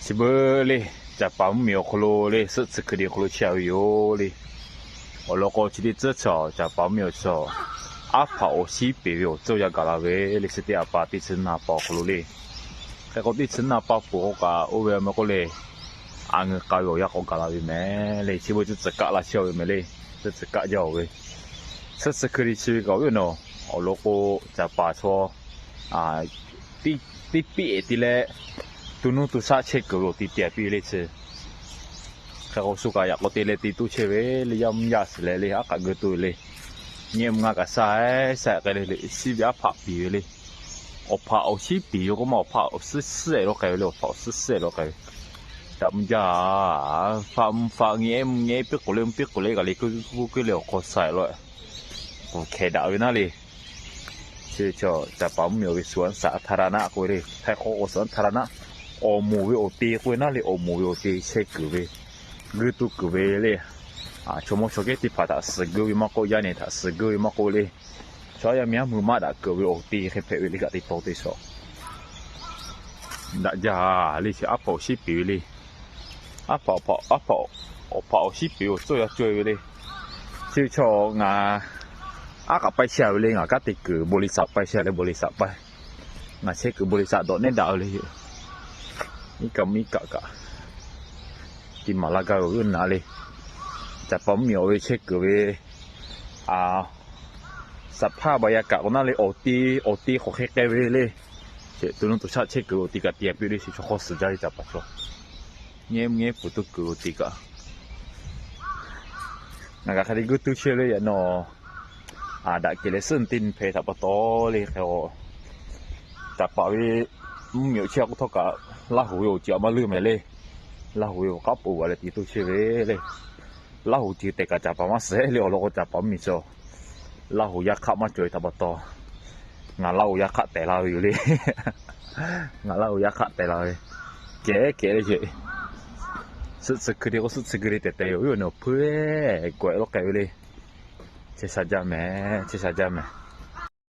Chi beuꞈ le, caˍ paˍ mvuhˇ miˬ awˬ hk'aw lo le, suhˆ tcuh hkui de hk'aw lo chehˇ ve yoˬ le. Awˬ lawn k'o, chi teˇ tcuhˉ chaw caˍ paˍ mvuhˇ miˬ awˬ chaw, aˉ hpaꞈ awˬ shiˉ peˍ ve awˬ cawˇ yaˇ gaˬ la ve le. Chi teˇ a pa teˇ chi naˇ pa awˬ hk'aw lo le. Hk'e k'o, teˇ chi naˇ pa peuˬ k'o kaꞈ oˇ ve a meh k'oˆ le, a ngeuˍ k'ai ve awˬ yanˇ k'awꞈ gaˬ la ve meh le. Chi beuꞈ tcuhˉ tcuh kaˆ la chehˇ ve meh le. Tcuhˉ tcuh kaˆ jaˇ oˬ ve, suhˆ tcuh hkui de chi ve kaꞈ awˬ viˉ awˬ nyi, awˬ lawn k'o, caˍ paˍ chaw teˇ piˇ ehˍ te leh, to nuˇ to shaˆ chehˇ kuiˬ ve awˬ ti te piˇ ve le chi. Hk'e k'o, shu kaꞈ yaꞈ k'aw te leh te toˇ chehˇ ve le, yaˇ mvuhˇ yaˇ shiˍ leh le, aˉ k'aꞈ geu to ve le. Nyi mvuhˇ ngaˇ kaꞈ sha, sha k'ai le le, shiˉ ve aˉ hpaꞈ piˍ ve le. Awˬ hpaꞈ awˬ shiˉ piˍ ve k'o ma, awˬ hpaꞈ awˬ suhˉ suhˉ lo k'ai ve le, awˬ hpaꞈ awˬ suhˉ suhˉ lo k'ai ve. Caꞈ mvuhˇ jaˇ, hpaꞈ mvuhˇ hpaꞈ nyi mvuhˇ nyi piˇ k'oˍ le, piˇ k'oˍ le kaꞈ le, kuˇ kuˇ kuˇ le awˬ hk'aw sha lo k'o hkeh daꞈ ve naˉ le. Chi ve chaw caˍ paˍ mvuhˇ miˬ ve suhˍ a shaˍ htaˇ ra naˆ k'oˆ ve le, Htaiˇ hk'awꞈ k'o suhˍ a htaˇ ra naˆ, awˬ moˍ ve awˬ te k'oˆ ve naˉ le, awˬ moˍ ve awˬ te chehˇ kuiˬ ve, geuˇ tuˇ kuiˬ ve le. Chaw mawˇ chaw kehˉ teˇ hpaˍ htaꞈ suhˍ geuˇ ve maˇ k'oˆ, yaˇ nehˬ htaꞈ suhˍ geuˇ ve maˇ k'oˆ le, chaw yaˇ miˇ haˉ mui maˇ daꞈ kuiˬ ve awˬ te hk'e hpehꞈ ve le kaꞈ te taw te shawˍ. Daꞈ jaˇ le, chi aˉ hpaꞈ awˬ shiˉ peˍ ve le. Aˉ hpaꞈ, aˉ hpaꞈ, awˬ hpaꞈ awˬ shiˉ peˍ ve awˬ cawˇ yaˇ cawˇ ve le. Chi ve chaw ngaˬ aˉ k'aꞈ paiˇ sheh ve le, ngaˬ kanˉ te kuiˬ บริษัท paiˇ sheh leh บริษัท paiˇ. Ngaˬ chehˇ kuiˬ บริษัท dawꞈ nehˉ daꞈ ve le. Iˉ kaˆ mvuhˇ iˉ kaˆ kaꞈ ti maˍ laˇ gaˇ ve awˬ viˉ awˬ nyi le. Caˍ paˍ mvuhˇ miˬ awˬ ve chehˇ kuiˬ ve a สภาพบรรยากาศ k'o naˉ le, awˬ te, awˬ te k'awꞈ hk'e k'ai ve le. Chi to nuˇ to shaˆ chehˇ kuiˬ awˬ ti kaꞈ te piˇ le, chi chaw hk'awˇ suhˍ jaˇ ve caˍ paˍ chaw. Ngehˇ mvuhˇ ngehˇ pfuhˍ tuˇ kuiˬ awˬ ti kaꞈ ngaˬ kaꞈ hk'a te geuˇ tuˇ chehˇ le yaꞈ naw. Daꞈ kehˬ leh suhˉ teˇ nyi hpehꞈ htaꞈ pa taw le hk'e, caˍ paˍ ve mvuhˇ miˬ awˬ chehˇ k'oˆ htawˇ kaꞈ, Laˇ huˍ ve awˬ ceuˬ maˇ leuˇ mehˍ le. Laˇ huˍ ve awˬ k'aˉ poꞈ g'a leh ti toˇ chehˇ ve le. Laˇ huˍ ceuˬ tehꞈ kaꞈ caˍ paˍ maˇ suhˍ le awˬ lawn k'o, caˍ paˍ mvuhˇ miˬ chaw Laˇ huˍ yaˇ hk'aˆ maˇ cawˬ ve htaꞈ pa taw, ngaˬ Laˇ huˍ yaˇ hk'aˆ tehꞈ la ve yoˬ le. Ngaˬ Laˇ huˍ yaˇ hk'aˆ tehꞈ la ve, kehˬ kehˬ le ce. Suhˆ tcuh hkui de k'o, suhˆ tcuh hkui de tehꞈ tehꞈ yoˬ, viˉ awˬ nyi awˬ hpeuˇ k'awehꞈ lawˉ k'ai ve le. Chehˇ sha jaˇ mehˍ, chehˇ sha jaˇ mehˍ.